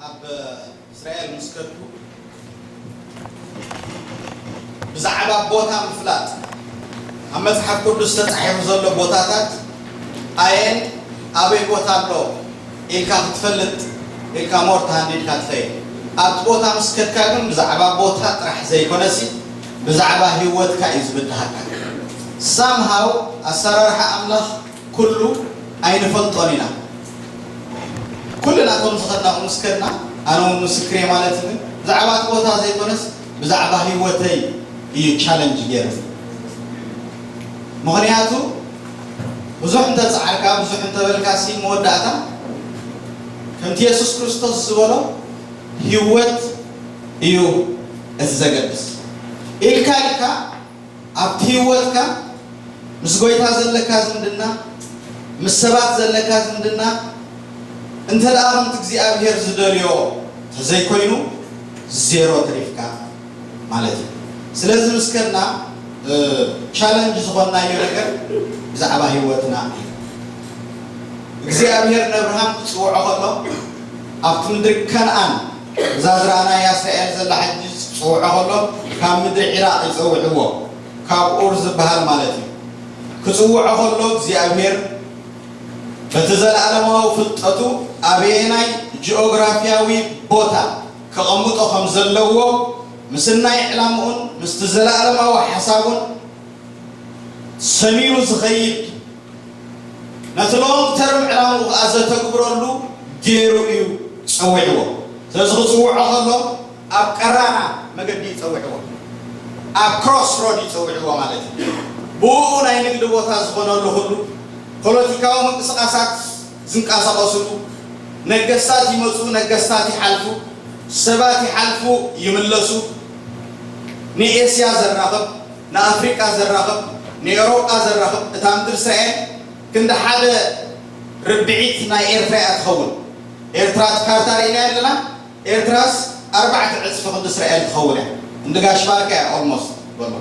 ኣብ እስራኤል ምስ ከድኩ ብዛዕባ ቦታ ምፍላጥ፣ ኣብ መጽሓፍ ቅዱስ ተጻሒፉ ዘሎ ቦታታት ኣየን ኣበይ ቦታ ኣሎ ኢልካ ክትፈልጥ ኢልካ ሞር ተሃንዲድካ ትኸይድ። ኣብቲ ቦታ ምስ ከድካ ግን ብዛዕባ ቦታ ጥራሕ ዘይኮነሲ ብዛዕባ ህይወትካ እዩ ዝብድሃካ። ሳምሃው ኣሰራርሓ ኣምላኽ ኩሉ ኣይንፈልጦን ኢና። ኩልና እቶም ዝኸድና ምስ ከድና ኣነ እውን ምስክር እየ ማለት እዩ። ግን ብዛዕባ እቲ ቦታ ዘይኮነስ ብዛዕባ ህይወተይ እዩ ቻለንጅ ገይሩ። ምኽንያቱ ብዙሕ እንተፀዓርካ ብዙሕ እንተበልካ ሲ መወዳእታ ከምቲ የሱስ ክርስቶስ ዝበሎ ህይወት እዩ እቲ ዘገድስ ኢልካ ኢልካ ኣብቲ ህይወትካ ምስ ጎይታ ዘለካ ዝምድና፣ ምስ ሰባት ዘለካ ዝምድና እንተ ደኣ ከምቲ እግዚኣብሔር ዝደልዮ ተዘይኮይኑ ዜሮ ተሪፍካ ማለት እዩ። ስለዚ ምስ ከድና ቻለንጅ ዝኾንናዮ ነገር ብዛዕባ ህይወትና እዩ። እግዚኣብሔር ነብርሃም ክፅውዖ ከሎ ኣብቲ ምድሪ ከነኣን እዛ ዝረኣናያ እስራኤል ዘላ ሕጂ ክፅውዖ ከሎ ካብ ምድሪ ዒራቕ ይፀውዕዎ ካብ ኡር ዝበሃል ማለት እዩ። ክጽውዖ ከሎ እግዚኣብሔር በቲ ዘለኣለማዊ ፍልጠቱ ኣበየናይ ጂኦግራፍያዊ ቦታ ከቐምጦ ከም ዘለዎ ምስናይ ዕላምኡን ምስቲ ዘለኣለማዊ ሓሳቡን ሰሚሩ ዝኸይድ ነቲ ሎንግ ተርም ዕላምኡ ከኣ ዘተግብረሉ ገይሩ እዩ ጸዊዕዎ። ስለዚ ክጽውዖ ከሎ ኣብ ቀራና መገዲ ይጸውዕዎ፣ ኣብ ክሮስ ሮድ ይጸውዕዎ ማለት እዩ። ብኡ ናይ ንግዲ ቦታ ዝኾነሉ ኩሉ ፖለቲካዊ ምንቅስቃሳት ዝንቀሳቐስሉ ነገስታት ይመፁ፣ ነገስታት ይሓልፉ፣ ሰባት ይሓልፉ ይምለሱ። ንኤስያ ዘራኽብ፣ ንኣፍሪቃ ዘራኽብ፣ ንኤውሮጳ ዘራኽብ እታ ምድሪ እስራኤል ክንዲ ሓደ ርብዒት ናይ ኤርትራ እያ ትኸውን። ኤርትራ እቲ ካርታ ርኢና ኣለና። ኤርትራስ ኣርባዕተ ዕፅፊ ክንዲ እስራኤል ትኸውን እያ። እንዲ ጋሽ ባርካ እያ ኦልሞስት በሎ።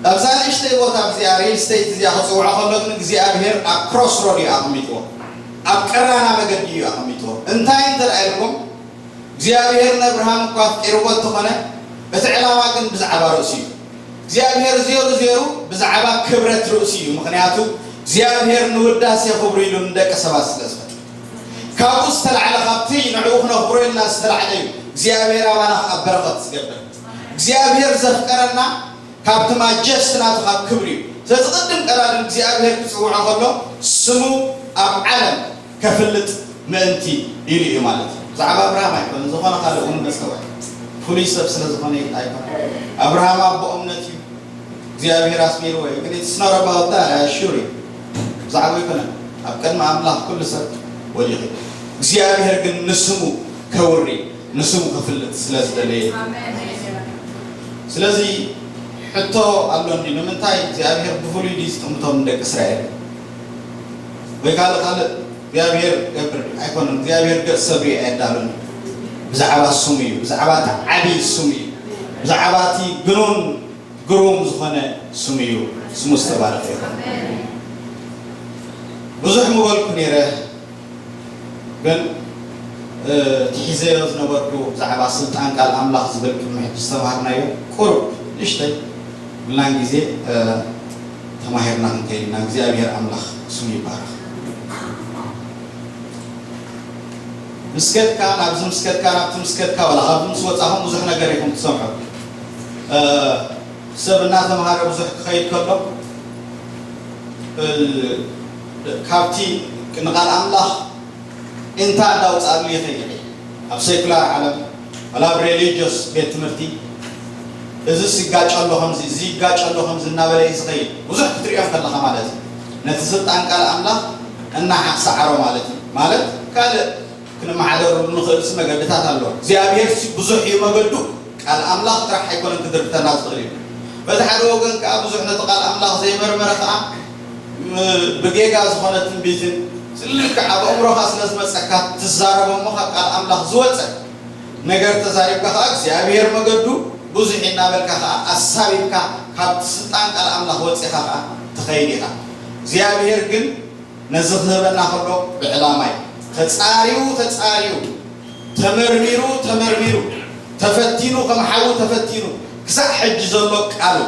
ኣብዛ ንእሽተይ ቦታ እዚኣ ሪል ስቴት እዚኣ ክፅውዖ ከሎ ግን እግዚኣብሔር ኣብ ክሮስ ሮድ እዩ ኣቐሚጥዎ። ኣብ ቀራና መገዲ እዩ ኣቐሚጥዎ። እንታይ እንተ ደኣ ኢልኩም እግዚኣብሔር ነብርሃም እኳ ኣፍቂርዎ እንተኾነ እቲ ዕላማ ግን ብዛዕባ ርእሱ እዩ። እግዚኣብሔር ዜሩ ዜሩ ብዛዕባ ክብረት ርእሱ እዩ። ምኽንያቱ እግዚኣብሔር ንውዳሴ ክብሩ ኢሉ ንደቂ ሰባት ስለ ዝፈጥር ካብኡ ዝተላዕለ ካብቲ ንዕኡ ክነኽብሮ ኢልና ዝተላዕለ እዩ እግዚኣብሔር ኣባና ከዓ በረኸት ዝገብር። እግዚኣብሔር ዘፍቀረና ካብቲ ማጀስት ናቱ ካብ ክብሪ እዩ። ስለዚ ቅድም ቀዳድም እግዚኣብሔር ክፅውዖ ከሎ ስሙ ኣብ ዓለም ከፍልጥ ምእንቲ ኢሉ እዩ ማለት እዩ። ብዛዕባ ኣብርሃም ኣይኮነ ዝኾነ ካልእ እውን መፀውዕ ፍሉይ ሰብ ስለ ዝኾነ ኣይኮነ። ኣብርሃም ኣቦ እምነት እዩ። እግዚኣብሔር ኣስሚርዎ እዩ። ግን it's not about that, I assure you። ብዛዕባ ኣይኮነ ኣብ ቅድሚ ኣምላኽ ኩሉ ሰብ ወዲቑ። እግዚኣብሔር ግን ንስሙ ከውሪ ንስሙ ክፍልጥ ስለ ዝደለየ። ስለዚ ሕቶ ኣሎ እንዲ ንምንታይ እግዚኣብሔር ብፍሉይ ድዩ ዝጥምቶም ንደቂ እስራኤል? ወይ ካልእ ካልእ እግዚኣብሔር ገብር ኣይኮነን። እግዚኣብሔር ገጽ ሰብ ሪኦ ኣየዳሎን። ብዛዕባ ስሙ እዩ። ብዛዕባ እቲ ዓብዪ ስሙ እዩ። ብዛዕባ እቲ ግኑን ግሩም ዝኾነ ስሙ እዩ። ስሙ ዝተባረኸ ይኹን። ብዙሕ ምበልኩ ነይረ፣ ግን እቲ ሒዘዮ ዝነበርኩ ብዛዕባ ስልጣን ቃል ኣምላኽ ዝብል ቅድሚ ሕጂ ዝተምሃርናዮ ቁሩብ ንእሽተይ ብላን ግዜ ተማሂርና ክንከይድ ኢና። እግዚኣብሔር ኣምላኽ ስሙ ይባረኽ። ምስ ከድካ ናብዚ ምስ ከድካ ናብቲ ምስ ከድካ ዋላ ካብዚ ምስ ወፃኹም ብዙሕ ነገር ኢኹም ትሰምዑ። ሰብ እናተምሃረ ብዙሕ ክኸይድ ከሎ ካብቲ ንቃል ኣምላኽ እንታ እንዳውፃሉ ይኸይድ። ኣብ ሴኩላር ዓለም ዋላ ኣብ ሬሊጅስ ቤት ትምህርቲ እዚስ ይጋጨ ኣሎ ከምዚ እዚ ይጋጨ ኣሎ ከምዚ እናበለ እዩ ዝኸይድ። ብዙሕ ክትሪኦም ከለኻ ማለት እዩ። ነቲ ስልጣን ቃል ኣምላኽ እናሓሳዕሮ ማለት እዩ። ማለት ካልእ ክንመሓደረሉ ንኽእልሲ መገድታት ኣሎ። እግዚኣብሔር ሲ ብዙሕ እዩ መገዱ። ቃል ኣምላኽ ጥራሕ ኣይኮነን ክድርተና ዝኽእል እዩ። በቲ ሓደ ወገን ከዓ ብዙሕ ነቲ ቃል ኣምላኽ ዘይመርመረ ከዓ ብጌጋ ዝኾነ ትንቢትን ልክዕ ኣብ ኣእምሮኻ ስለ ዝመፀካ ትዛረቦ እሞ ካብ ቃል ኣምላኽ ዝወፀ ነገር ተዛሪብካ ከዓ እግዚኣብሔር መገዱ ብዙሕ እናበልካ ከዓ ኣሳቢብካ ካብቲ ስልጣን ቃል ኣምላኽ ወፂኻ ከዓ ትኸይድ ኢኻ። እግዚኣብሔር ግን ነዚ ክህበና ከሎ ብዕላማ እዩ። ተፃሪዩ ተፃሪዩ ተመርሚሩ ተመርሚሩ ተፈቲኑ ከም ሓዊ ተፈቲኑ ክሳዕ ሕጂ ዘሎ ቃል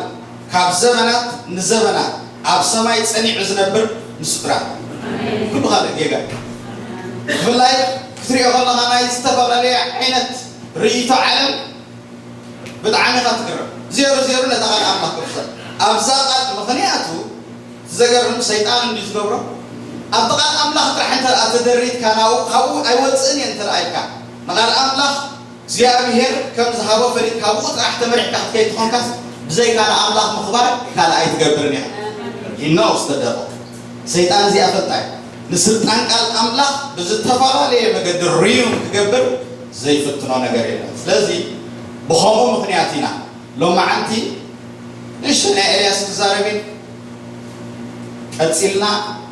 ካብ ዘመናት ንዘመናት ኣብ ሰማይ ጸኒዑ ዝነብር ንሱ ጥራሕ። ኩሉ ካልእ ጌጋ። ብፍላይ ክትሪኦ ከለኻ ናይ ዝተፈላለየ ዓይነት ርእይቶ ዓለም ብጣዕሚ ኢኻ ትግረም። ዜሮ ዜሮ ነታ ቃል ኣምላኽ ክፍሰር ኣብዛ ቃል ምኽንያቱ ዘገርም ሰይጣን እንዲ ዝገብሮ ኣብቲ ቃል ኣምላኽ ጥራሕ እንተ ደኣ ተደሪትካ ናብኡ ካብኡ ኣይወፅእን እየ እንተ ደኣ ኢልካ ንቃል ኣምላኽ እግዚኣብሔር ከም ዝሃቦ ፈሊጥካ ብኡ ጥራሕ ተመሪሕካ ክትከይድ ትኾንካስ ብዘይካ ንኣምላኽ ምኽባር ካልእ ኣይትገብርን ኢኻ። He knows the devil። ሰይጣን እዚኣ ፈልጣ እዩ። ንስልጣን ቃል ኣምላኽ ብዝተፈላለየ መገዲ ርዩም ክገብር ዘይፍትኖ ነገር የለን። ስለዚ ብኸምኡ ምኽንያት ኢና ሎማዓንቲ ንእሽቶ ናይ ኤልያስ ክዛረብ ኢሉ ቀጺልና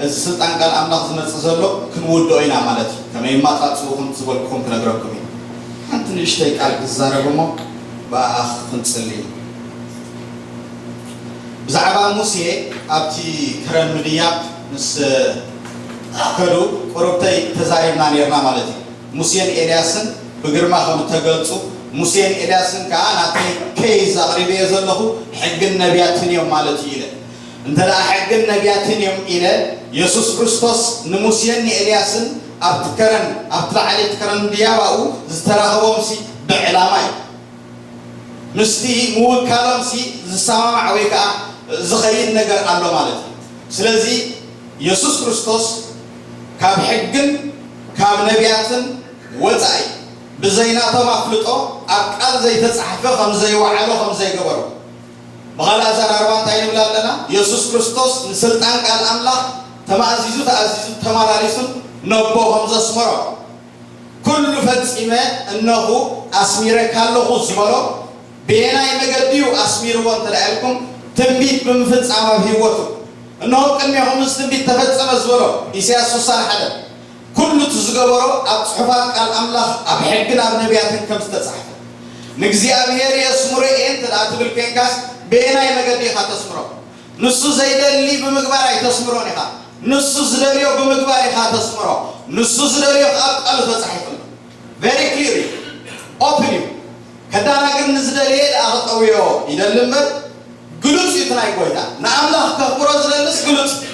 እዚ ስልጣን ቃል ኣምላኽ ዝመጽእ ዘሎ ክንውድኦ ኢና ማለት እዩ። ከመይ ማጻጽኡ ከም ዝበልኩኹም ክነግረኩም እዩ። ሓንቲ ንእሽተይ ቃል ክዛረብ እሞ ብኣኣ ክንጽሊ። ብዛዕባ ሙሴ ኣብቲ ከረን ምድያብ ምስ ከዱ ቁሩብተይ ተዛሪብና ነርና ማለት እዩ። ሙሴን ኤልያስን ብግርማ ከም እተገልጹ፣ ሙሴን ኤልያስን ከኣ ናተይ ኬዝ ኣቕሪበዮ ዘለኹ ሕግን ነቢያትን እዮም ማለት እዩ ኢለ። እንተ ደኣ ሕግን ነቢያትን እዮም ኢለ፣ የሱስ ክርስቶስ ንሙሴን ንኤልያስን ኣብቲ ከረን፣ ኣብቲ ላዕሊ እቲ ከረን ድያባኡ ዝተራኸቦምሲ ብዕላማ እዩ። ምስቲ ምውካሎምሲ ዝሰማማዕ ወይ ከኣ ዝኸይድ ነገር ኣሎ ማለት እዩ። ስለዚ የሱስ ክርስቶስ ካብ ሕግን ካብ ነቢያትን ወጻኢ ብዘይ ናቶም ኣፍልጦ ኣብ ቃል ዘይተጻሕፈ ከም ዘይወዓሎ ከም ዘይገበሮ ብኻልእ ኣዘራርባ እንታይ ንብል ኣለና? የሱስ ክርስቶስ ንስልጣን ቃል ኣምላኽ ተማእዚዙ ተኣዚዙ ተመላሊሱን ነቦ ከም ዘስመሮ ኩሉ ፈጺመ እነኹ ኣስሚረካ ኣለኹ ዝበሎ በየናይ መገዲ እዩ ኣስሚርዎ እንተ ደኣ ኢልኩም ትንቢት ብምፍጻም ኣብ ህይወቱ እነሆ ቅድሜኹም እዚ ትንቢት ተፈጸመ ዝበሎ ኢሳያስ ስሳን ሓደ ኩሉ እቲ ዝገበሮ ኣብ ጽሑፋት ቃል ኣምላኽ ኣብ ሕግን ኣብ ነቢያትን ከም ዝተጻሕፈ ንእግዚኣብሔር የስምሮ እየ እንተ ደኣ ትብል ኮይንካስ በየናይ መገዲ ኢኻ ተስምሮ? ንሱ ዘይደሊ ብምግባር ኣይተስምሮን ኢኻ። ንሱ ዝደልዮ ብምግባር ኢኻ ተስምሮ። ንሱ ዝደልዮ ኣብ ቃሉ ተጻሒፉ ኣሎ። Very clear እዩ። Open እዩ። ከዳናግር ንዝደልየ ደኣ ክጠውዮ ይደሊ እምበር ግሉጽ እዩ እቲ ናይ ጎይታ። ንኣምላኽ ከኽብሮ ዝደልስ ግሉጽ እዩ።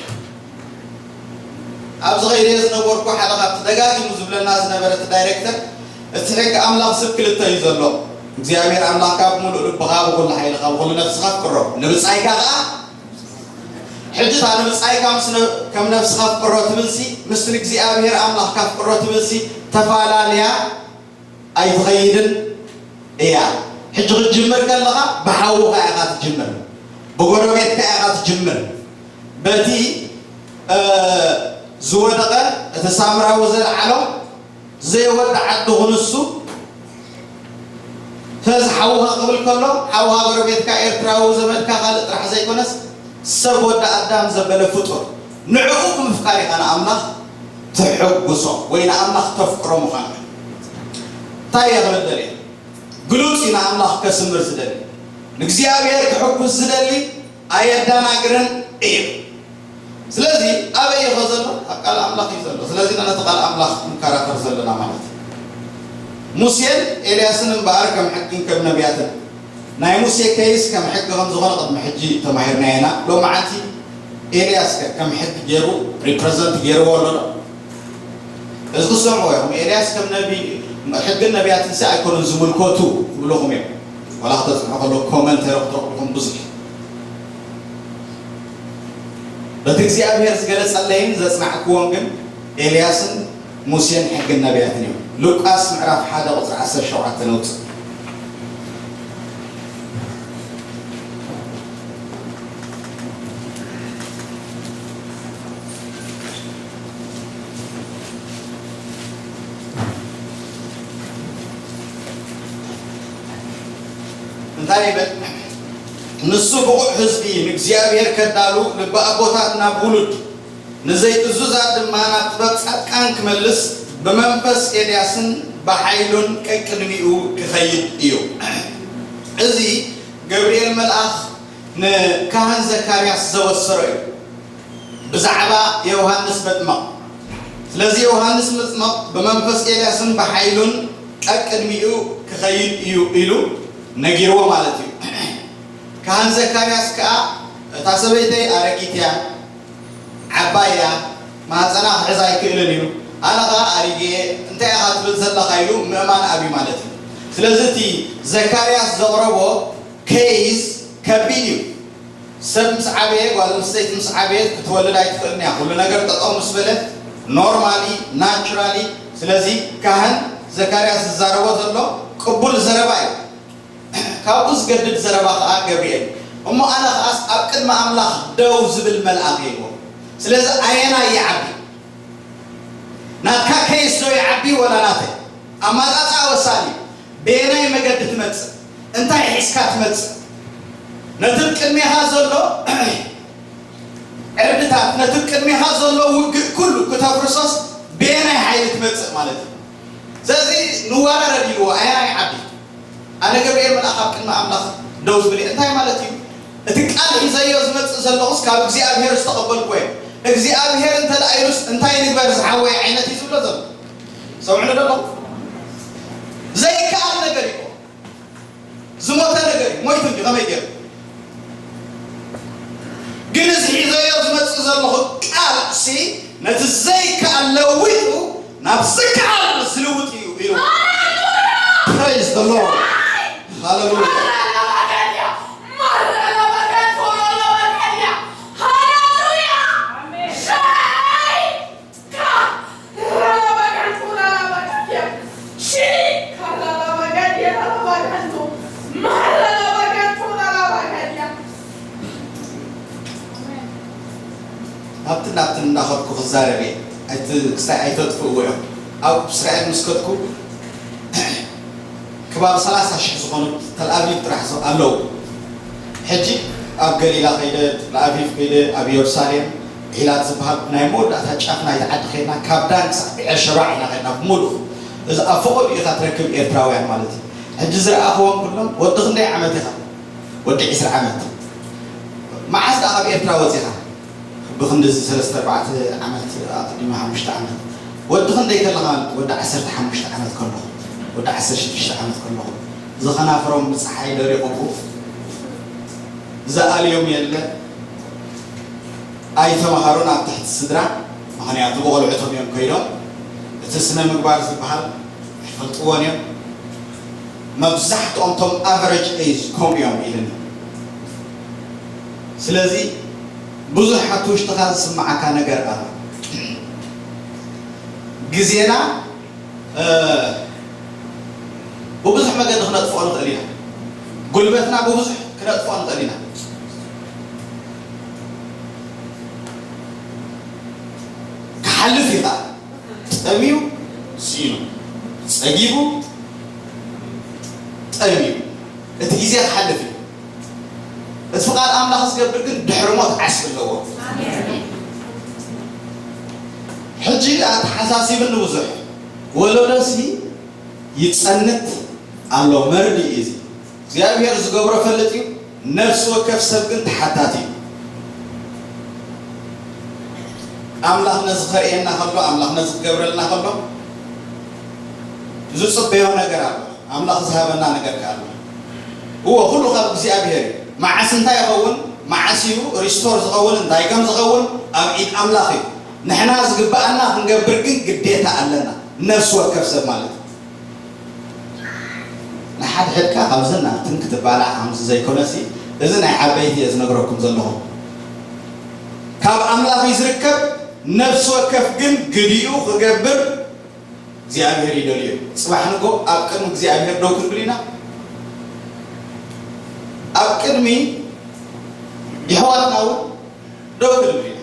ኣብዚ ኸይደዮ ዝነበርኩ ሓደ ካብቲ ደጋጊሙ ዝብለና ዝነበረ እቲ ዳይሬክተር እቲ ሕጊ ኣምላኽ ስብ ክልተ እዩ ዘሎ እግዚኣብሔር ኣምላኽካ ብምሉእ ልብኻ ብኹሉ ሓይልኻ ብኹሉ ነፍስኻ ፍቅሮ ንብጻይካ ኸዓ ሕጂ እታ ንብጻይካ ምስ ነ- ከም ነፍስኻ ፍቅሮ ትብልሲ ምስ እግዚኣብሔር ኣምላኽካ ፍቅሮ ትብልሲ ተፋላልያ ኣይትኸይድን እያ። ሕጂ ክትጅምር ከለኻ ብሓውኻ ኢኻ ትጅምር፣ ብጎረቤትካ ኢኻ ትጅምር፣ በቲ እ፣ ዝወደቐ እቲ ሳምራዊ ዘልዓሎ ዘይወዲ ዓዲ ንሱ ተዚ ሓውኻ ክብል ከሎ ሓውኻ ጎረቤትካ ኤርትራዊ ዘመድካ ካልእ ጥራሕ ዘይኮነስ ሰብ ወዲ ኣዳም ዘበለ ፍጡር ንዕኡ ብምፍቃር ኢኻ ንኣምላኽ ተሐጉሶ ወይ ንኣምላኽ ተፍቅሮ ምዃንካ። እንታይ እየ ክብል ደልየ? ግሉጽ እዩ ንኣምላኽ ከስምር ዝደሊ። ንእግዚኣብሔር ክሕጉስ ዝደሊ ኣየዳናግርን እዩ። ስለዚ ኣበይ እዩ ዘሎ? ኣብ ቃል ኣምላኽ እዩ ዘሎ። ስለዚ ኢና ነቲ ቃል ኣምላኽ ንከራኸር ዘለና ማለት እዩ። ሙሴን ኤልያስን እምበኣር ከም ሕግን ከም ነቢያትን ናይ ሙሴ ኬይስ ከም ሕጊ ከም ዝኾነ ቅድሚ ሕጂ ተማሂርና ኢና። ሎማዓንቲ ኤልያስ ከ ከም ሕጊ ገይሩ ሪፕረዘንት ገይርዎ ኣሎ ዶ? እዚ ክሰምዑ ኢኹም። ኤልያስ ከም ነቢ ሕግን ነቢያትን ሲ ኣይኮኑን ዝምልከቱ ክብልኹም እዮም። ዋላ ክተፅንሑ ከሎ ኮመንተሪ ክትረኽቡኹም ብዙሕ በቲ እግዚኣብሔር ዝገለጸለይን ዘጽናዕክዎን ግን ኤልያስን ሙሴን ሕግን ነቢያትን እዮም። ሉቃስ ምዕራፍ ሓደ ቁጽሪ ዓሰርተ ሸውዓተ ነውጽእ። እንታይ ይብል? ንሱ ብቑዕ ህዝቢ ንእግዚኣብሔር ከዳሉ ልቢ ኣቦታት ናብ ውሉድ ንዘይእዙዛት ድማ ናብ ጥበብ ጻድቃን ክመልስ ብመንፈስ ኤልያስን ብሓይሉን ቀቅድሚኡ ክኸይድ እዩ። እዚ ገብርኤል መልኣኽ ንካህን ዘካርያስ ዘበሰሮ እዩ ብዛዕባ ዮሃንስ መጥመቕ። ስለዚ ዮሃንስ መጥመቕ ብመንፈስ ኤልያስን ብሓይሉን ኣብ ቅድሚኡ ክኸይድ እዩ ኢሉ ነጊርዎ ማለት እዩ። ካህን ዘካርያስ ከኣ፣ እታ ሰበይተይ ኣረጊት እያ፣ ዓባይ እያ፣ ማህፀና ክሕዝ ኣይክእልን እዩ፣ ኣነ ኸኣ ኣሪገ እየ፣ እንታይ ኢኻ ትብል ዘለኻ ኢሉ ምእማን ኣብዩ ማለት እዩ። ስለዚ እቲ ዘካርያስ ዘቕረቦ ኬይስ ከቢድ እዩ። ሰብ ምስ ዓበየ፣ ጓል ኣንስተይቲ ምስ ዓበየት ክትወልድ ኣይትኽእልን እያ። ኩሉ ነገር ጠጠው ምስ በለ ኖርማሊ ናቹራሊ። ስለዚ ካህን ዘካርያስ ዝዛረቦ ዘሎ ቅቡል ዘረባ እዩ። ካብኡ ዝገድድ ዘረባ ኸዓ ገብርኤል፣ እሞ ኣነ ኸዓስ ኣብ ቅድሚ ኣምላኽ ደው ዝብል መልኣኽ የልዎ። ስለዚ ኣየናይ ይዓቢ? ናትካ ኬይስ ዶ ይዓቢ ወላ ናተይ? ኣማጻጽኣ ወሳኒ እዩ። በየናይ መገዲ ትመጽእ? እንታይ ሒዝካ ትመጽእ? ነቲ ቅድሜኻ ዘሎ ዕርድታት፣ ነቲ ቅድሜኻ ዘሎ ውግእ ኩሉ ክተፍርሶስ በየናይ ሓይሊ ትመጽእ ማለት እዩ። ስለዚ ንዋራረድ ኢልዎ ኣየናይ ይዓቢ? ኣነ ገብርኤል መልኣኽ ኣብ ቅድሚ ኣምላኽ ደው ዝብል እየ። እንታይ ማለት እዩ? እቲ ቃል ሒዘዮ ዝመጽእ ዘለኹስ ካብ እግዚኣብሔር ዝተቐበልኩ እየ። እግዚኣብሔር እንተ ደኣ ኢሉስ እንታይ ንግበር ዝሓወይ ዓይነት እዩ ዝብሎ ዘሎ። ሰምዕሉ ዶ ኣለኹም? ዘይከኣል ነገር እዩ። ዝሞተ ነገር እዩ። ሞይቱ እንዲ ከመይ ገይሩ? ግን እዚ ሒዘዮ ዝመጽእ ዘለኹ ቃል ሲ ነቲ ዘይከኣል ለዊጡ ናብ ዝከኣል ዝልውጥ እዩ ኢሉ። Praise the Lord. ሃሌሉያ። ኣብትን ኣብትን እናኸድኩ ክዛረብ እየ። ኣይቲ-፣ ክሳይ ኣይተጥፍእዎ እዮም። ኣብ እስራኤል ምስ ከድኩ ክባብ ሰላሳ ሽሕ ዝኾኑ ተልኣቪቭ ጥራሕ ዞ-፣ ኣለዉ። ሕጂ ኣብ ገሊላ ከይደ፣ ተልኣቪቭ ከይደ፣ ኣብ ኢየሩሳሌም፣ ዒላት ዝበሃል ናይ መወዳእታ ጫፍ ናይቲ ዓዲ ከይድና፣ ካብ ዳን ክሳዕ ብኤርሸባዕ ኢና ከይድና ብምሉኡ። እዚ ኣብ ፈቐድኡ ኢኻ ትረክብ ኤርትራውያን ማለት እዩ። ሕጂ ዝረኣኽዎም ኩሎም፣ "ወዲ ክንደይ ዓመት ኢኻ?" "ወዲ ዕስራ ዓመት." "መዓስ ደኣ ካብ ኤርትራ ወጺኻ?" "ብኽንዲ እዚ ሰለስተ ኣርባዕተ ዓመት ኣቐዲመ፣ ሓሙሽተ ዓመት።" "ወዲ ክንደይ ከለኻ?" "ወዲ ዓሰርተ ሓሙሽተ ዓመት ከለኹ፣ ወዲ ዓሰርተ ሽዱሽተ ዓመት ከለኹ።" እዚ ኸናፍሮም ብጸሓይ ደሪቑ፣ ዝኣልዮም የለ። ኣይተማሃሩን ኣብ ትሕቲ ስድራ፣ ምኽንያቱ ብቖልዑቶም እዮም ከይዶም። እቲ ስነ ምግባር ዝበሃል ኣይፈልጥዎን እዮም። መብዛሕትኦም ቶም ኣቨረጅ ኤጅ ከምኡ እዮም ኢልኒ። ስለዚ ብዙሕ ኣብ ውሽጥኻ ዝስምዓካ ነገር ኣሎ። ግዜና እ፣ ብብዙሕ መገዲ ክነጥፍኦ ንኽእል ኢና። ጉልበትና ብብዙሕ ክነጥፍኦ ንኽእል ኢና። ክሓልፍ እዩ ኸዓ። ጠምዩ፣ ስኢኑ። ጸጊቡ፣ ጠምዩ። እቲ ግዜ ክሓልፍ እዩ። እቲ ፍቓድ ኣምላኽ ዝገብር ግን ድሕሪ ሞት ዓስቢ ኣለዎ። ሕጂ ኣተሓሳሲብኒ ብዙሕ። ወለዶሲ ይጸንት ኣሎ። መርድእ እዩ እዚ። እግዚኣብሔር ዝገብሮ ፈልጥ እዩ። ነፍሲ ወከፍ ሰብ ግን ተሓታቲ እዩ። ኣምላኽ ነዚ ከርእየና ከሎ፣ ኣምላኽ ነዚ ክገብረልና ከሎ ዝጽበዮ ነገር ኣሎ። ኣምላኽ ዝሃበና ነገር ከኣ ኣሎ። እዎ፣ ኩሉ ካብ እግዚኣብሔር እዩ። መዓስ እንታይ ይኸውን፣ መዓስ እዩ ሪስቶር ዝኸውን፣ እንታይ ከም ዝኸውን ኣብ ኢድ ኣምላኽ እዩ። ንሕና ዝግብኣና ክንገብር ግን ግዴታ ኣለና፣ ነፍሲ ወከፍ ሰብ ማለት እዩ። ንሓድሕድካ ካብዚ ናብትን ክትባላዕ ከምዚ ዘይኮነሲ፣ እዚ ናይ ዓበይቲ እየ ዝነግረኩም ዘለኹ። ካብ ኣምላኽ እዩ ዝርከብ። ነፍሲ ወከፍ ግን ግዲኡ ክገብር እግዚኣብሔር ይደልዮ። ጽባሕ ንጎ ኣብ ቅድሚ እግዚኣብሔር ደው ክንብል ኢና። ኣብ ቅድሚ የሕዋትና እውን ደው ክንብል ኢና።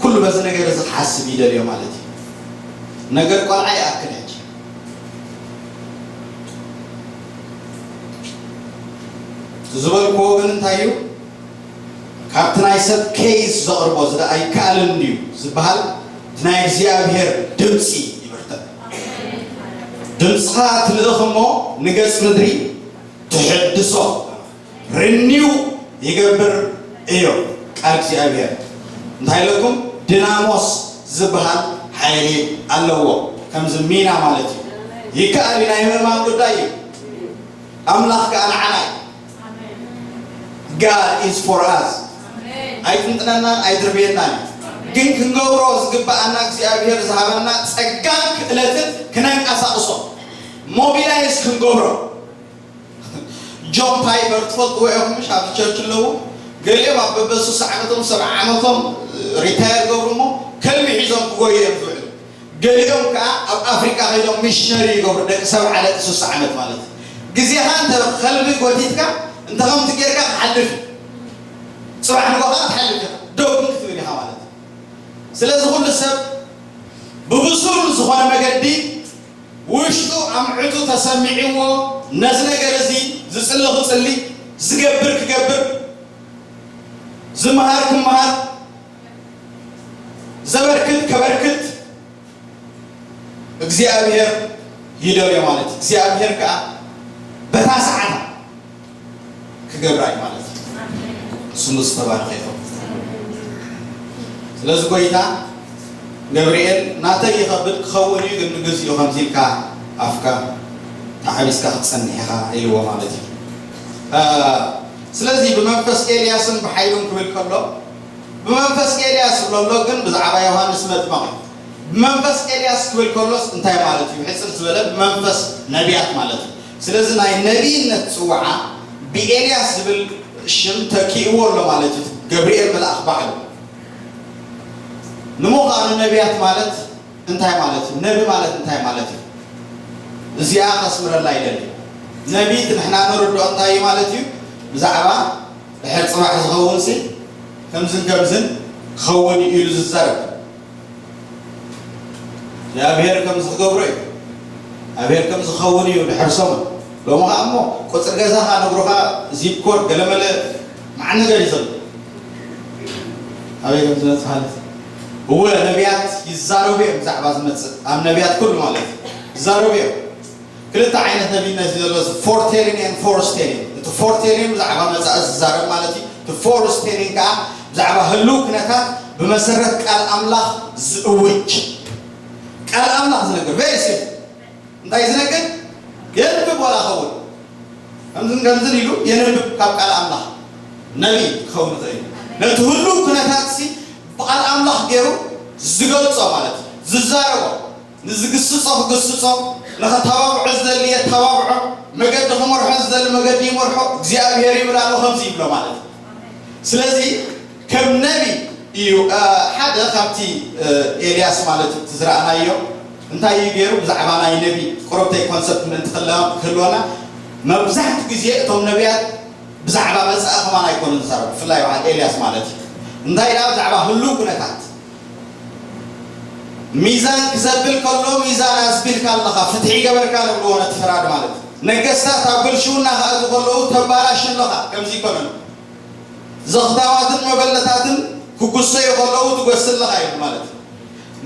ኩሉ በዚ ነገር እዚ ክሓስብ ይደልዮ ማለት እዩ። ነገር ቆልዓ ይኣክል ሕጂ። ዝበልክዎ ግን እንታይ እዩ? ካብቲ ናይ ሰብ ኬይስ ዘቕርቦ እዚ ደኣ ኣይከኣልን ድዩ ዝበሃል፣ እቲ ናይ እግዚኣብሔር ድምፂ ይብርትዕ። ድምፅኻ ትልእኽ እሞ ንገፅ ምድሪ ትሕድሶ፣ ርኒው ይገብር እዮ ቃል እግዚኣብሔር። እንታይ ኢለኩም? ድናሞስ ዝበሃል ሓይሊ ኣለዎ። ከምዚ ሚና ማለት እዩ። ይከኣል እዩ፣ ናይ ምእማን ጉዳይ እዩ። ኣምላኽ ከኣ ንዓና እዩ። God is for us። ኣይጥንጥነናን ኣይድርብየናን እዩ። ግን ክንገብሮ ዝግብኣና እግዚኣብሔር ዝሃበና ጸጋን ክእለትን ክነንቀሳቕሶ፣ ሞቢላይዝ ክንገብሮ። ጆን ፓይፐር ትፈልጥዎ ኢኹም፣ ምሽ ኣብዚ ቸርች ኣለዉ። ገሊኦም ኣብ በበስሳ ዓመቶም ሰብዓ ዓመቶም ሪታየር ገብሩ እሞ ከልቢ ሒዞም ክጎዩ እዮም ዝውዕሉ። ገሊኦም ከዓ ኣብ ኣፍሪቃ ከይዶም ሚሽነሪ ይገብሩ፣ ደቂ ሰብዓ ደቂ ስሳ ዓመት ማለት እዩ። ግዜኻ እንተ ከልቢ ጎቲትካ እንተ ከምቲ ጌርካ ክሓልፍ እዩ። ፅባሕ ንጎ ከዓ ትሓልፍ ኢኻ፣ ደው ክትብል ኢኻ ማለት እዩ። ስለዚ ኩሉ ሰብ ብብሱል ዝኾነ መገዲ ውሽጡ ኣምዕቱ ተሰሚዕዎ ነዚ ነገር እዚ ዝፅሊ ክፅሊ፣ ዝገብር ክገብር፣ ዝመሃር ክመሃር፣ ዘበርክት ከበርክት እግዚኣብሔር ይደልዮ ማለት እዩ። እግዚኣብሔር ከዓ በታ ሰዓታ ክገብራ እዩ ማለት እዩ። ስሙ ዝተባረኸ ይኸውን። ስለዚ ጎይታ ገብርኤል ናተይ ይኸብድ ክኸውን እዩ፣ ግን ንግዚኡ ከምዚ ኢልካ ኣፍካ ተሓቢስካ ክትጸንሕ ኢኻ ኢልዎ ማለት እዩ። እ፣ ስለዚ ብመንፈስ ኤልያስን ብሓይሉን ክብል ከሎ ብመንፈስ ኤልያስ ዝብሎ ኣሎ፣ ግን ብዛዕባ ዮሃንስ መጥምቕ እዩ። ብመንፈስ ኤልያስ ክብል ከሎስ እንታይ ማለት እዩ? ሕጽር ዝበለ ብመንፈስ ነቢያት ማለት እዩ። ስለዚ ናይ ነቢይነት ጽውዓ ብኤልያስ ዝብል ሽም ተኪእዎ ኣሎ ማለት እዩ። ገብርኤል መልኣኽ ባዕሉ። ንምዃኑ ነቢያት ማለት እንታይ ማለት እዩ? ነቢ ማለት እንታይ ማለት እዩ? እዚኣ ከስምረላ ይደሊ። ነቢ እቲ ንሕና ንርድኦ እንታይ እዩ ማለት እዩ? ብዛዕባ ድሕር ጽባሕ ዝኸውን ሲ ከምዝን ከምዝን ክኸውን እዩ ኢሉ ዝዛረብ። እግዚኣብሔር ከምዚ ክገብሮ እዩ። እግዚኣብሔር ከምዚ ክኸውን እዩ ድሕር ሰሙን። ሎሚ ኸዓ እሞ ቁፅሪ ገዛኻ ነግሩኻ፣ ዚፕ ኮድ ገለመለ መዓት ነገር እዩ ዘሎ። ኣበይ ከም ዝመጽእ ማለት እዩ። እወ ነቢያት ይዛረቡ እዮም ብዛዕባ ዝመጽእ፣ ኣብ ነቢያት ኩሉ ማለት እዩ ይዛረቡ እዮም። ክልተ ዓይነት ነቢይነት እዩ ዘሎ፣ ፎርቴሊን ን ፎርስቴሊን። እቲ ፎርቴሊን ብዛዕባ መጻኢ ዝዛረብ ማለት እዩ። እቲ ፎርስቴሊን ከዓ ብዛዕባ ህልው ኩነታት ብመሰረት ቃል ኣምላኽ ዝእውጅ፣ ቃል ኣምላኽ ዝነግር። ቨሪ ሲምፕል። እንታይ ዝነግር? የንብብ ዋላ ኸውን ከምዝን ከምዝን ኢሉ የንብብ ካብ ቃል ኣምላኽ። ነቢይ ክኸውን ይኽእል እዩ። ነቲ ህልው ኩነታት ሲ ብቃል ኣምላኽ ገይሩ ዝገልጾ ማለት እዩ። ዝዛረቦ፣ ንዝግስጾ ክግስጾ፣ ንኸተባብዖ ዝደሊ የተባብዖ፣ መገዲ ክመርሖ ዝደሊ መገዲ ይመርሖ። እግዚኣብሔር ይብል ኣሎ ከምዚ ይብሎ ማለት እዩ። ስለዚ ከም ነቢ እዩ። እ፣ ሓደ ካብቲ፣ እ፣ ኤልያስ ማለት እዩ እቲ ዝረኣናዮ እንታይ እዩ ገይሩ? ብዛዕባ ናይ ነቢ ቁሩብተይ ኮንሰፕት ምእንቲ ክለ-፣ ክህልወና፣ መብዛሕትኡ ግዜ እቶም ነቢያት ብዛዕባ መጻኢ ከማን ኣይኮኑን ዝዛረቡ፣ ብፍላይ በዓል ኤልያስ ማለት እዩ። እንታይ ደኣ ብዛዕባ ህሉው ኩነታት ሚዛን ክዘብል ከሎ፣ ሚዛን ኣዝቢልካ ኣለኻ፣ ፍትሒ ገበርካ ንብልዎ ነቲ ፈራዲ ማለት እዩ። ነገስታት ኣብ ብልሽውና ክኣትዉ ከለዉ ተባላሹ ኣለኻ፣ ከምዚ ይኮነን። ዘኽታማትን መበለታትን ክጉሰዩ ከለዉ ትጎሲ ኣለኻ እዩ ማለት እዩ።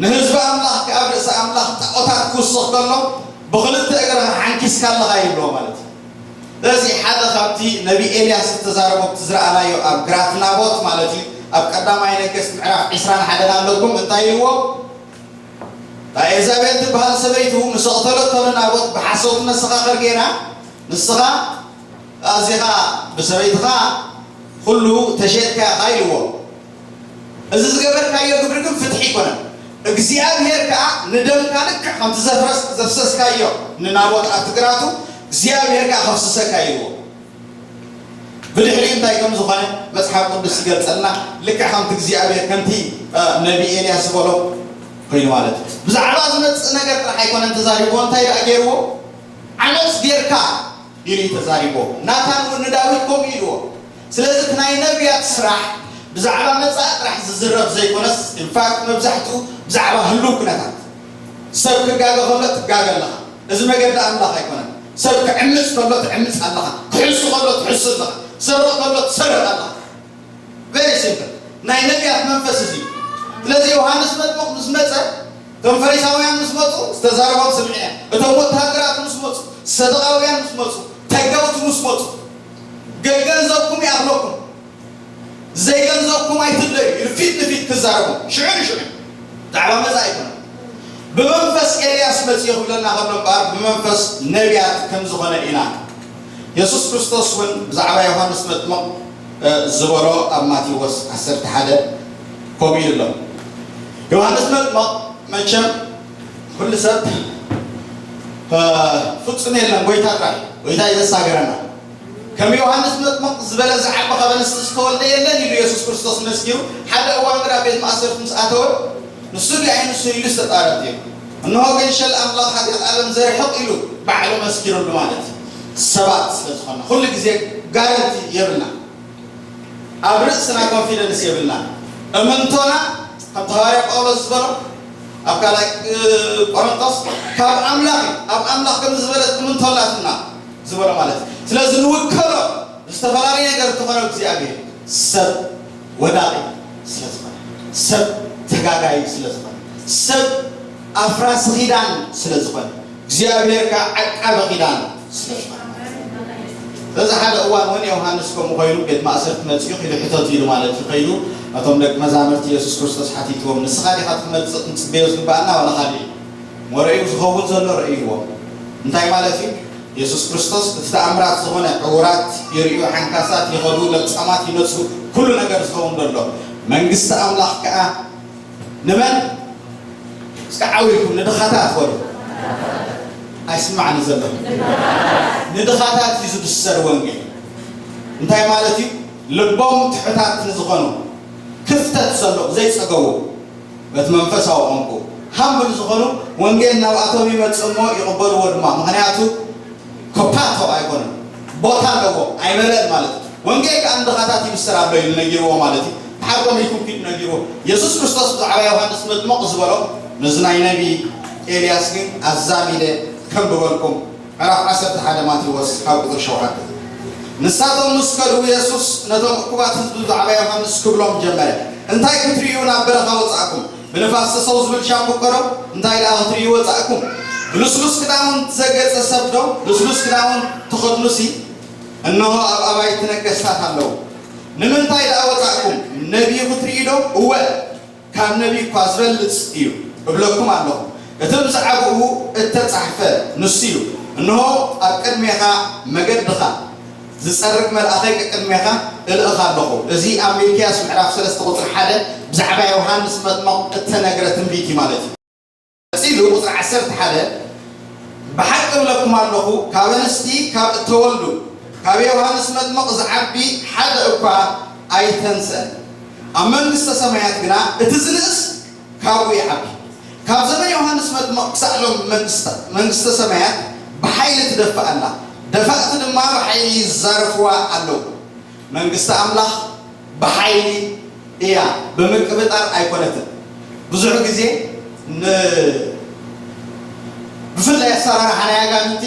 ንህዝቢ ኣምላኽ ከኣ ኣብ ርእሲ ኣምላኽ ጣዖታት ክውስኽ ከሎ ብኽልተ እግርኻ ሓንኪስካ ኣለኻ ይብልዎ ማለት እዩ። ስለዚ ሓደ ካብቲ ነቢ ኤልያስ ዝተዛረቦ ኣብቲ ዝረኣናዮ ኣብ ግራት ናቦት ማለት እዩ። ኣብ ቀዳማይ ነገስት ምዕራፍ ዕስራን ሓደን ኣለኩም እንታይ ኢልዎ? እታ ኤልዛቤል ትበሃል ሰበይቱ ምስ ኣቕተለቶ ንናቦት ብሓሶት መሰኻኽር ገይራ፣ ንስኻ ኣዚኻ ብሰበይትኻ ኩሉ ተሸጥካ ኢኻ ኢልዎ። እዚ ዝገበርካዮ ግብሪ ግን ፍትሒ ኣይኮነን። እግዚኣብሔር ከኣ ንደምካ ልክዕ ከምቲ ዘፍረስ-፣ ዘፍሰስካዮ ንናቦት ኣብቲ ግራቱ እግዚኣብሔር ከኣ ከፍስሰካ ኢልዎ። ብድሕሪኡ እንታይ ከም ዝኾነ መጽሓፍ ቅዱስ ይገልጸልና። ልክዕ ከምቲ እግዚኣብሔር ከምቲ፣ እ፣ ነቢ ኤልያስ ዝበሎ ኮይኑ ማለት እዩ። ብዛዕባ ዝመጽእ ነገር ጥራሕ ኣይኮነን ተዛሪብዎ። እንታይ ደኣ ገይርዎ? ዓመጽ ጌርካ ኢሉ እዩ ተዛሪብዎ። ናታን እውን ንዳዊት ከምኡ ኢልዎ። ስለዚ እቲ ናይ ነቢያት ስራሕ ብዛዕባ መጻኢ ጥራሕ ዝዝረብ ዘይኮነስ፣ ኢንፋክት መብዛሕትኡ ብዛዕባ ህሉው ኩነታት፣ ሰብ ክጋገ ከሎ ትጋገ ኣለኻ። እዚ መገዲ ኣምላኽ ኣይኮነን። ሰብ ክዕምጽ ከሎ ትዕምጽ ኣለኻ። ክሕሱ ከሎ ትሕሱ ኣለኻ። ትሰርቕ ከሎ ትሰርቕ ኣለኻ። ቨሪ ሲምፕል። ናይ ነቢያት መንፈስ እዚ እዩ። ስለዚ ዮሃንስ መጥምቕ ምስ መጸ፣ እቶም ፈሪሳውያን ምስ መጹ ዝተዛረቦም ስምዒ እያ። እቶም ወተሃደራት ምስ መጹ፣ ሰደቓውያን ምስ መጹ፣ ተጋውቲ ምስ መጹ፣ ገ-፣ ገንዘብኩም ይኣኽለኩም፣ ዘይገንዘብኩም ኣይትለዩ ኢሉ ፊት ንፊት ክዛረቦም። ሽዑ ንሽዑ ብዛዕባ መጻኢ ኣይኮነን። ኤልያስ መጺኡ ክብለና ከሎ እምበኣር ብመንፈስ ነቢያት ከም ዝኾነ ኢና። የሱስ ክርስቶስ እውን ብዛዕባ ዮሃንስ መጥምቕ፣ እ፣ ዝበሎ ኣብ ማቴዎስ ዓሰርተ ሓደ ከምኡ ኢሉ ኣሎ። ዮሃንስ መጥምቕ መቸም ኩሉ ሰብ፣ እ፣ ፍጹም የለን፣ ጎይታ ጥራይ፣ ጎይታ እዩ ዘሳገረና። ከም ዮሃንስ መጥምቕ ዝበለ ዝዓቢ ካብ ኣንስቲ ዝተወልደ የለን ኢሉ የሱስ ክርስቶስ መስኪሩ። ሓደ እዋን ግና ቤት ማእሰርቲ ምስ ኣተወ፣ ንሱ ድዩ ኣይንሱ ኢሉ ዝተጣረጠ እዩ። እንሆ ገንሸል ኣምላኽ ሓጢኣት ዓለም ዘርሕቕ ኢሉ ባዕሉ መስኪሩሉ ማለት እዩ። ሰባት ስለ ዝኾነ ኩሉ ግዜ ጋረንቲ የብልና። ኣብ ርእስና ኮንፊደንስ የብልና። እምንቶና ከምቲ ሃዋርያ ጳውሎስ ዝበሎ ኣብ ካልኣይ፣ እ፣ ቆሮንቶስ ካብ ኣምላኽ እዩ። ኣብ ኣምላኽ ከምዚ ዝበለት እምንቶ ኣላትና ዝበሎ ማለት እዩ። ስለዚ ንውከሎ ዝተፈላለየ ነገር እንተኾነ እግዚኣብሔር ሰብ ወዳቒ ስለ ዝኾነ፣ ሰብ ተጋጋይ ስለ ዝኾነ፣ ሰብ ኣፍራሲ ኪዳን ስለ ዝኾነ፣ እግዚኣብሔር ከዓ ዓቃቢ ኪዳን ስለ ዝኾነ። በዚ ሓደ እዋን እውን ዮሃንስ ከምኡ ኮይኑ ቤት ማእሰርቲ መፂኡ ኪዱ ሕተቱ ኢሉ ማለት እዩ። ከይዱ ነቶም ደቂ መዛምርቲ የሱስ ክርስቶስ ሓቲትዎም፣ "ንስኻ ዲኻ ትመፅእ ክንፅበዮ ዝግባኣና ዋላ ካልእ?" ወረዩ ዝኸውን ዘሎ ረእይዎም። እንታይ ማለት እዩ? የሱስ ክርስቶስ እቲ ተኣምራት ዝኾነ፣ ዕውራት ይርእዩ፣ ሓንካሳት ይኸዱ፣ ለምጻማት ይነጹ፣ ኩሉ ነገር ዝኸውን ዘሎ። መንግስቲ ኣምላኽ ከኣ ንመን? እስከ ዓው ኢልኩም ንድኻታት በሉ። ኣይስማዕን ዘሎ። ንድኻታት እዩ ዝብሰር ወንጌል። እንታይ ማለት እዩ? ልቦም ትሑታት ንዝኾኑ፣ ክፍተት ዘሎ፣ ዘይጸገቡ፣ በቲ መንፈሳዊ ቋንቋ ሃምብል ዝኾኑ ወንጌል ናብኣቶም ይመጽእ እሞ ይቕበልዎ ድማ። ምኽንያቱ ኮፓቶ ኣይኮነን፣ ቦታ ኣለዎ፣ ኣይመለእን ማለት እዩ። ወንጌል ከኣ ንድኻታት ይብሰር ኣሎ ኢሉ ነጊርዎ ማለት እዩ። ተሓርቆም ኢልኩም ኪዱ ነጊርዎ። የሱስ ክርስቶስ ብዛዕባ ዮሃንስ መጥምቕ ዝበሎ፣ ነዚ ናይ ነቢ ኤልያስ ግን ኣዛሚደ ከንብበልኩም። ምዕራፍ ዓሰርተ ሓደ ማቴዎስ ካብ ቁጽሪ ሸውዓተ። ንሳቶም ምስ ከዱ፣ የሱስ ነቶም እኩባት ህዝቢ ብዛዕባ ዮሃንስ ክብሎም ጀመረ። እንታይ ክትርእዩ ናብ በረኻ ወጻእኩም? ብንፋስ ተሰው ዝብል ሻምብቆ ዶ? እንታይ ደኣ ክትርእዩ ወጻእኩም? ብልስሉስ ክዳውንቲ ዘገጸ ሰብ ዶ? ልስሉስ ክዳውንቲ ትኸድኑሲ፣ እንሆ ኣብ ኣባይቲ ነገስታት ኣለዉ። ንምንታይ ደኣ ወጻእኩም? ነቢይ ክትርእዩ ዶ? እወ፣ ካብ ነቢይ እኳ ዝበልጽ እዩ እብለኩም ኣለኹ። እቲ ብዛዕባኡ እተጻሕፈ ንሱ እዩ። እንሆ ኣብ ቅድሜኻ መገድኻ ዝጸርግ መልኣኸይ ቅድሜኻ እልእኽ ኣለኹ። እዚ ኣብ ሚልክያስ ምዕራፍ ሰለስተ ቁጽሪ ሓደ ብዛዕባ ዮሃንስ መጥምቕ እተነግረ ትንቢት እዩ ማለት እዩ። ቀጺሉ ቁጽሪ ዓሰርተ ሓደ፣ ብሓቂ እብለኩም ኣለኹ፣ ካብ ኣንስቲ ካብ እተወልዱ ካብ ዮሃንስ መጥምቕ ዝዓቢ ሓደ እኳ ኣይተንስአን። ኣብ መንግስተ ሰማያት ግና እቲ ዝንእስ ካብኡ ይዓቢ። ካብ ዘመን ዮሃንስ መጥምቕ ክሳዕ ሎም መንግስተ፣ መንግስተ ሰማያት ብሓይሊ ትደፍእ ኣላ፣ ደፋእቲ ድማ ብሓይሊ ይዛረፍዋ ኣለዉ። መንግስቲ ኣምላኽ ብሓይሊ እያ፣ ብምቅብጣር ኣይኮነትን። ብዙሕ ግዜ ን-፣ ብፍላይ ኣሰራርሓ ናይ ኣጋንንቲ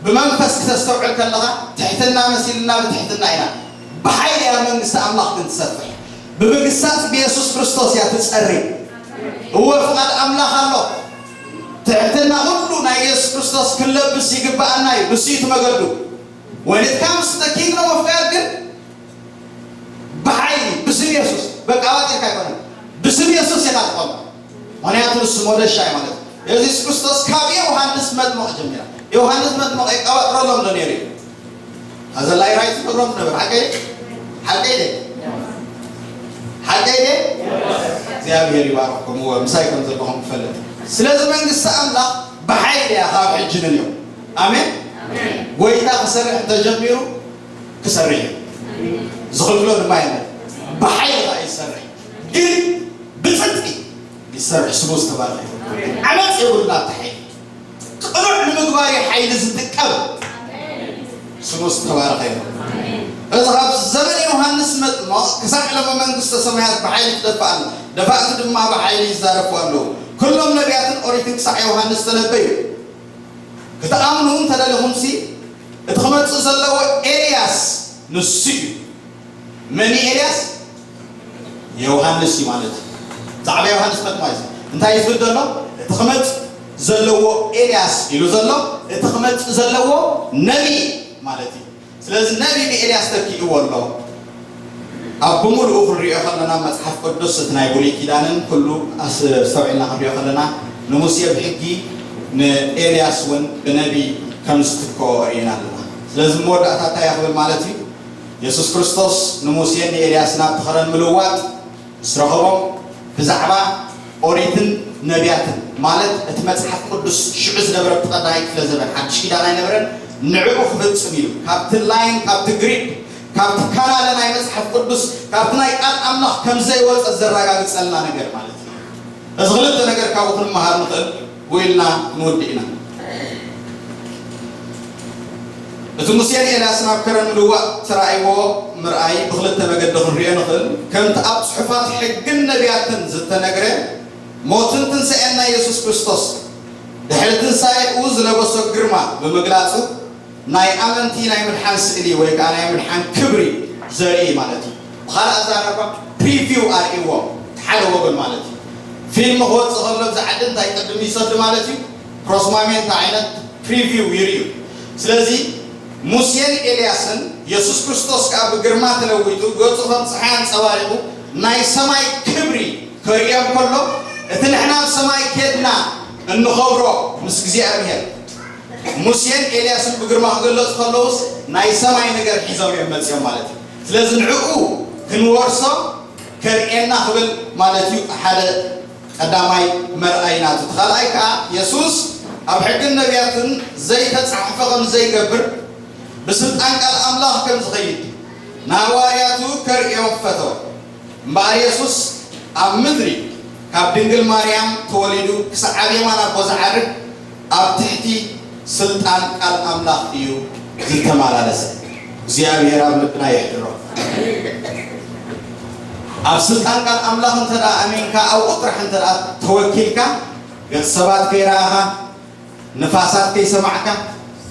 ብመንፈስ ክተስተውዕል ከለኻ ትሕትና መሲልና ብትሕትና ኢና። ብሓይሊ እያ መንግስቲ ኣምላኽ ግን ትሰፍሕ። ብምግሳጽ ብየሱስ ክርስቶስ እያ ትጸሪ። እወ፣ ፍቓድ ኣምላኽ ኣሎ። ትሕትና ኩሉ ናይ የሱስ ክርስቶስ ክንለብስ ይግብኣና እዩ። ንሱ እዩ እቲ መገዱ። When it comes to the kingdom of God ግን ብሓይሊ ብስም የሱስ፣ በቃ ኣዋጢርካ ኣይኮነን። ብስም የሱስ ኢኻ ትቆም። ምኽንያቱ ንሱ ሞደሻ እዩ ማለት እዩ። የሱስ ክርስቶስ ካብ ዮሃንስ መጥምቕ ጀሚራ። ዮሃንስ መጥምቕ የቀባጥረሎም ዶ ነይሩ እዩ? ኣዘላይ ራይ ትነግሮም ነበር። ሓቀይ? ሓቀይ ደ? ሓቀይ ደ? እግዚኣብሔር ይባርኽኩም። እወ፣ ምሳይ ከም ዘለኹም ክፈልጥ። ስለዚ መንግስቲ ኣምላኽ ብሓይሊ እያ ካብ ሕጂ ንንዮ። ኣሜን? ጎይታ ክሰርሕ እንተጀሚሩ ክሰርሕ እዩ። ዝኽልክሎ ድማ የለን። ብሓይሊ ኸኣ ይሰርሕ። ግን ብጽድቂ ይሰርሕ። ስሙ ዝተባረኸ ይኹን። ዓመጽ የብሉን ኣብቲ ሓይሊ። ቅኑዕ ንምግባር እዩ ሓይሊ ዝጥቀም። ስሙ ዝተባረኸ ይኹን። እዚ ካብ ዘመን ዮሃንስ መጥምቕ ክሳዕ ሎሚ መንግስተ ሰማያት ብሓይሊ ትደፍእ ኣላ። ደፋእቲ ድማ ብሓይሊ ይዛረፉ ኣለዉ። ኩሎም ነቢያትን ኦሪትን ክሳዕ ዮሃንስ ተነበዩ። ክትኣምኑ እንተደሊኹምሲ፣ እቲ ክመጽእ ዘለዎ ኤልያስ ንሱ እዩ። መን እዩ ኤልያስ? ዮሃንስ እዩ ማለት እዩ። ብዛዕባ ዮሃንስ መጥምቕ እዩ። እንታይ እዩ ዝብል ዘሎ? እቲ ክመጽእ ዘለዎ ኤልያስ ኢሉ ዘሎ፣ እቲ ክመጽእ ዘለዎ ነቢይ ማለት እዩ። ስለዚ ነቢይ ንኤልያስ ተኪእዎ ኣሎ። ኣብ ብምሉኡ ክንሪኦ ከለና፣ መጽሓፍ ቅዱስ እቲ ናይ ብሉይ ኪዳንን ኩሉ ኣስ-፣ ኣስተውዒልና ክንሪኦ ከለና፣ ንሙሴ ብሕጊ፣ ንኤልያስ እውን ብነቢይ ከም ዝትክኦ ርኢና ኣለና። ስለዚ መወዳእታ እንታይ እያ ክብል ማለት እዩ? የሱስ ክርስቶስ ንሙሴን ንኤልያስን ኣብቲ ኸረን ምልዋጥ ምስ ረኸቦም፣ ብዛዕባ ኦሪትን ነቢያትን፣ ማለት እቲ መጽሓፍ ቅዱስ ሽዑ ዝነበረ፣ እቲ ቀዳማይ ክፍለ ዘበን ሓድሽ ኪዳን ኣይነበረን፣ ንዕኡ ክፍጽም እዩ። ካብቲ ላይን፣ ካብቲ ግሪድ፣ ካብቲ ካናለ ናይ መጽሓፍ ቅዱስ፣ ካብቲ ናይ ቃል ኣምላኽ ከም ዘይወጸ ዘረጋግጸልና ነገር ማለት እዩ። እዚ ክልተ ነገር ካብኡ ክንመሃር ንኽእል፣ ውኢልና ክንውድእ ኢና። እቲ ሙሴን ኤልያስን ኣብ ከረን ምልዋጥ ተራእይዎ ምርኣይ ብኽልተ መገዲ ክንሪኦ ንኽእል። ከምቲ ኣብ ጽሑፋት ሕግን ነቢያትን ዝተነግረ፣ ሞትን ትንሳኤን ናይ የሱስ ክርስቶስ፣ ድሕሪ ትንሳኤኡ ዝለበሶ ግርማ ብምግላጹ፣ ናይ ኣመንቲ ናይ ምድሓን ስእሊ ወይ ከዓ ናይ ምድሓን ክብሪ ዘርኢ ማለት እዩ። ብኻልእ ኣዛራርባ፣ ፕሪቪው ኣርእይዎም፣ ሓደ ወገን ማለት እዩ። ፊልም ክወፅእ ከሎ፣ ኣብዚ ዓዲ እንታይ ቅድም ይሰዱ ማለት እዩ? ፕሮስማሜንት ዓይነት ፕሪቪው ይርእዩ። ስለዚ ሙሴን ኤልያስን፣ የሱስ ክርስቶስ ከዓ ብግርማ ተለዊጡ፣ ገፁ ከም ፀሓይ ኣንፀባሪቑ፣ ናይ ሰማይ ክብሪ ከርእዮም ከሎ፣ እቲ ንሕና ኣብ ሰማይ ኬድና እንኸብሮ ምስ እግዚኣብሔር፣ ሙሴን ኤልያስን ብግርማ ክገለጹ ከለውስ፣ ናይ ሰማይ ነገር ሒዞም እዮም መጺኦም ማለት እዩ። ስለዚ ንዕኡ ክንወርሶ ከርእየና ክብል ማለት እዩ። ሓደ ቀዳማይ መርኣይ ናቱ። እቲ ካልኣይ ከኣ፣ የሱስ ኣብ ሕግን ነቢያትን ዘይተጻሕፈ ከም ዘይገብር፣ ብስልጣን ቃል ኣምላኽ ከም ዝኸይድ ንሃዋርያቱ ከርእዮም ፈተወ። እምበኣር የሱስ ኣብ ምድሪ ካብ ድንግል ማርያም ተወሊዱ ክሳዕ ኣብ የማን ኣቦ ዝዓርግ፣ ኣብ ትሕቲ ስልጣን ቃል ኣምላኽ እዩ ዝተመላለሰ። እግዚኣብሔር ኣብ ልብና የሕድሮ። ኣብ ስልጣን ቃል ኣምላኽ እንተ ደኣ ኣሚንካ፣ ኣብኡ ጥራሕ እንተ ደኣ ተወኪልካ፣ ገጽ ሰባት ከይረኣኻ፣ ንፋሳት ከይሰማዕካ፣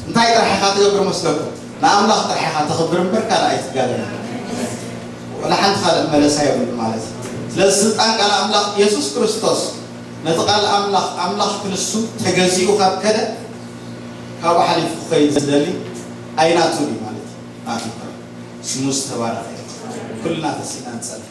እንታይ ጥራሕ ኢኻ ትገብር መስለኩም? ንኣምላኽ ጥራሕ ኢኻ ተኽብር እምበር ካልእ ኣይትጋገን። ወላ ሓንቲ ካልእ መለሳ የብሉ ማለት እዩ። ስለዚ ስልጣን ቃል ኣምላኽ፣ የሱስ ክርስቶስ ነቲ ቃል ኣምላኽ፣ ኣምላኽ ክንሱ ተገዚኡ ካብ ከደ፣ ካብኡ ሓሊፉ ክኸይድ ዝደሊ ኣይናቱን እዩ ማለት እዩ። ናቱ እኮ እዩ። ስሙ ዝተባረኸ እዩ። ኩልና ተሲእና ንጸልእ።